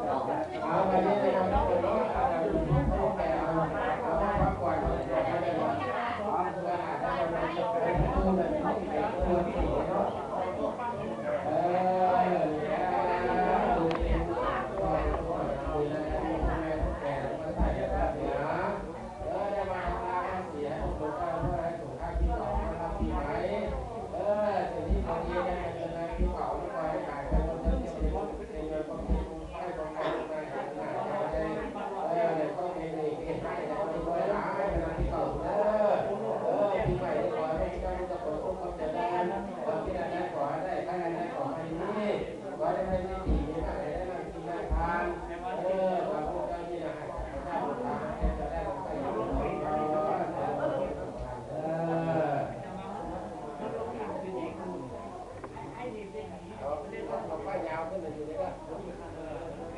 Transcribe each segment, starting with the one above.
ເອົາ ບັດນີ້ນະຄັບ ເນາະ ເອົາ ເອົາ ເອົາ ເອົາ ພັກຜ່ອນ ເອີ ເອີ ເອີ ເອີ ເອ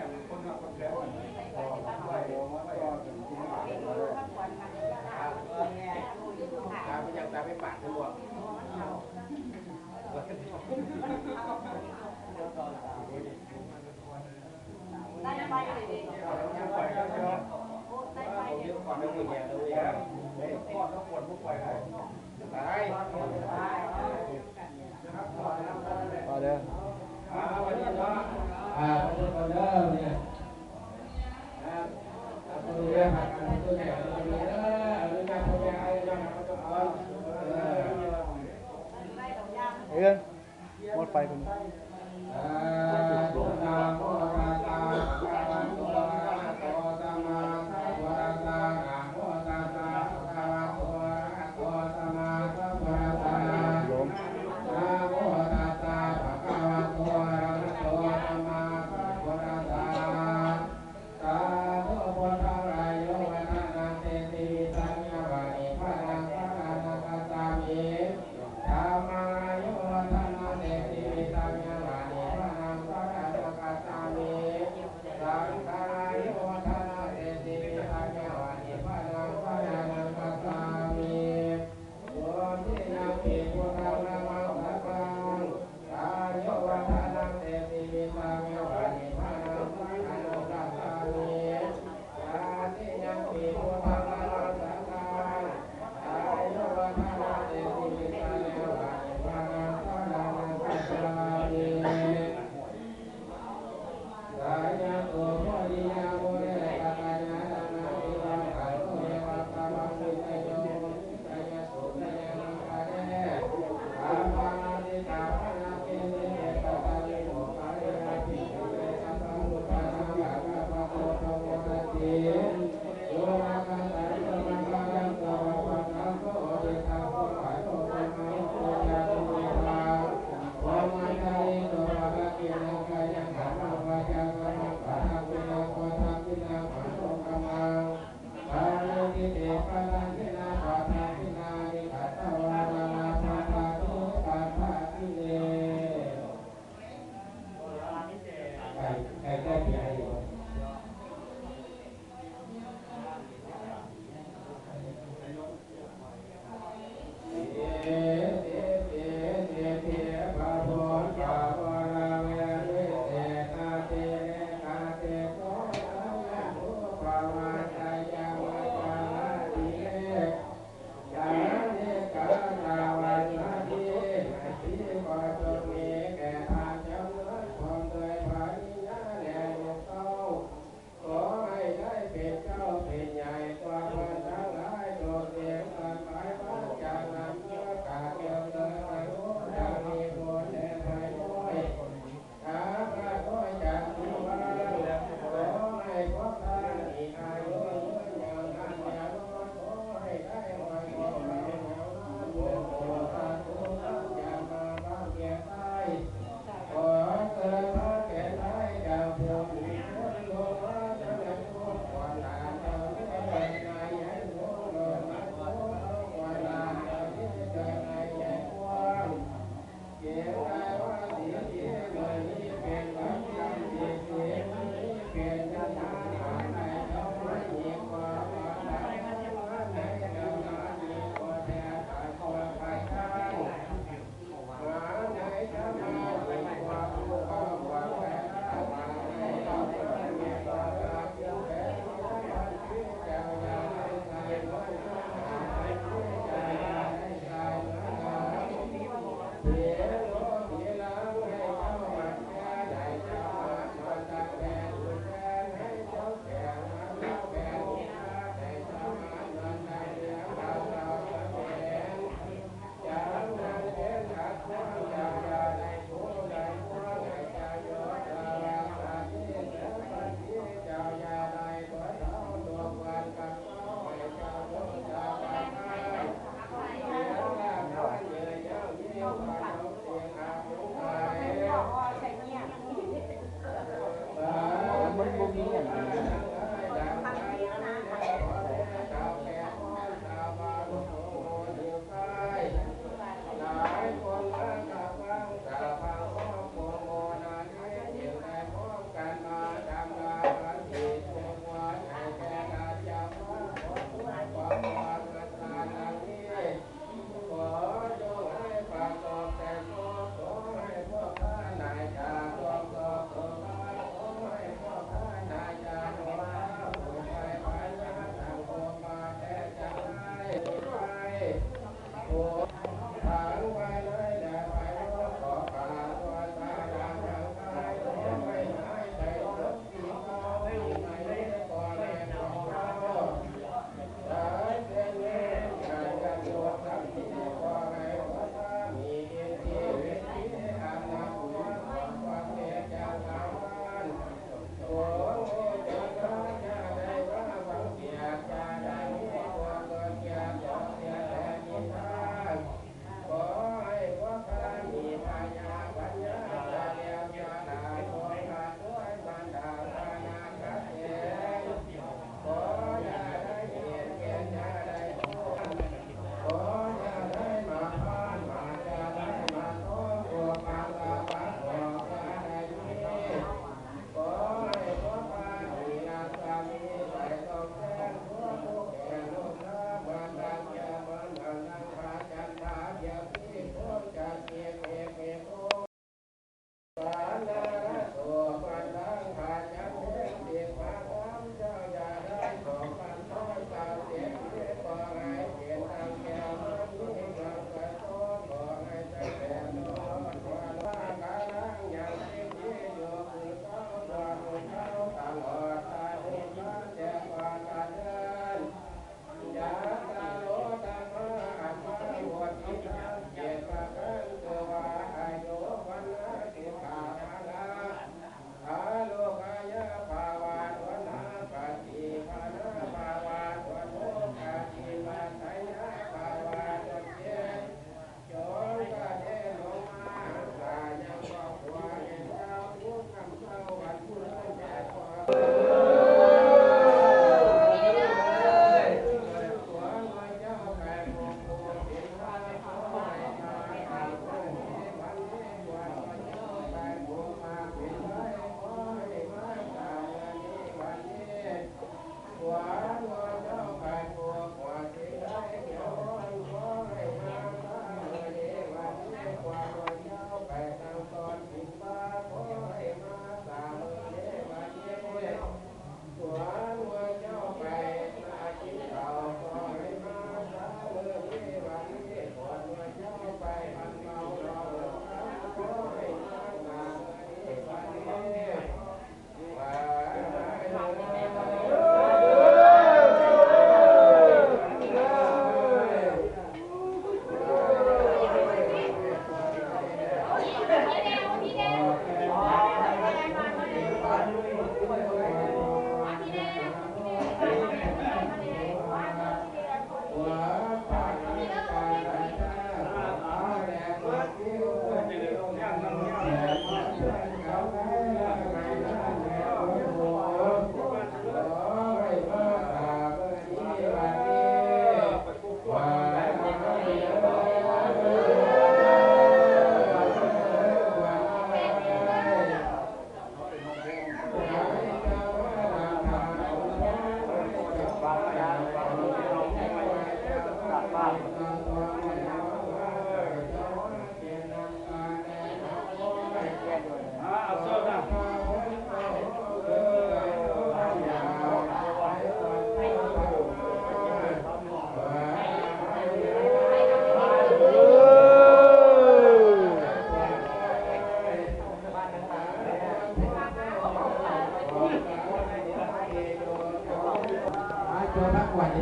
ີ ເອີ ເອີ ໝົດໄປພຸ້ນ. ນະໂມຕັດສະ ພະຄະວະໂຕ ອະລະຫະໂຕ ສຳມາສຳພຸດທັດສະ ນະໂມຕັດສະ ພະຄະວະໂຕ ອະລະຫະໂຕ ສຳມາສຳພຸດທັດສະ ນະໂມຕັດສະ ພະຄະວະໂຕ ອະລະຫະໂຕ ສຳມາສຳພຸດທັດສະ. ສາທຸ ພຸດທັງອາຍຸວັດທະນະ ເຕ ຊີວິດຕັງ ຍາວະ ນິບພານັງ ສະຣະນະງ ຄັດສາມິ. ທຳມັງ ອາຍຸວັດທະນະ ເຕ ຊີວິດຕັງ ຍາວະ ນິບພານັງ ສະຣະນະງ ຄັດສາມິ.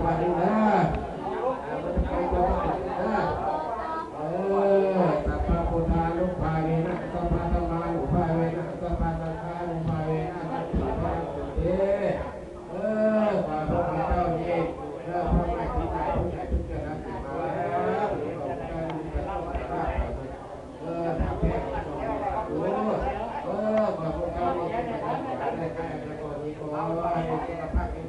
ບາດນີ້ເດີ ເອີ ເອີ ສັບພະພຸດທານຸພາເວນະ ສັບພະທຳມານຸພາເວນະ ສັບພະສັງຄານຸພາເວນະ ສັນຕິພະລັງ ເອີ ຂໍພວກເຈົ້ານີ້ ເອີ ພວກໃຫຍ່ ຜູ້ໃຫຍ່ ຜູ້ໃຫຍ່ ຜູ້ເຈົ້າ ທັງຫຼາຍ ເອີ ຂອບໃຈ ເອີ ເອີ ຂອບໃຈ ເອີ ຂອບໃຈ ເອີ ຂໍພວກເຈົ້ານີ້ ເອີ ໃຫ້ສຸຂະພາບ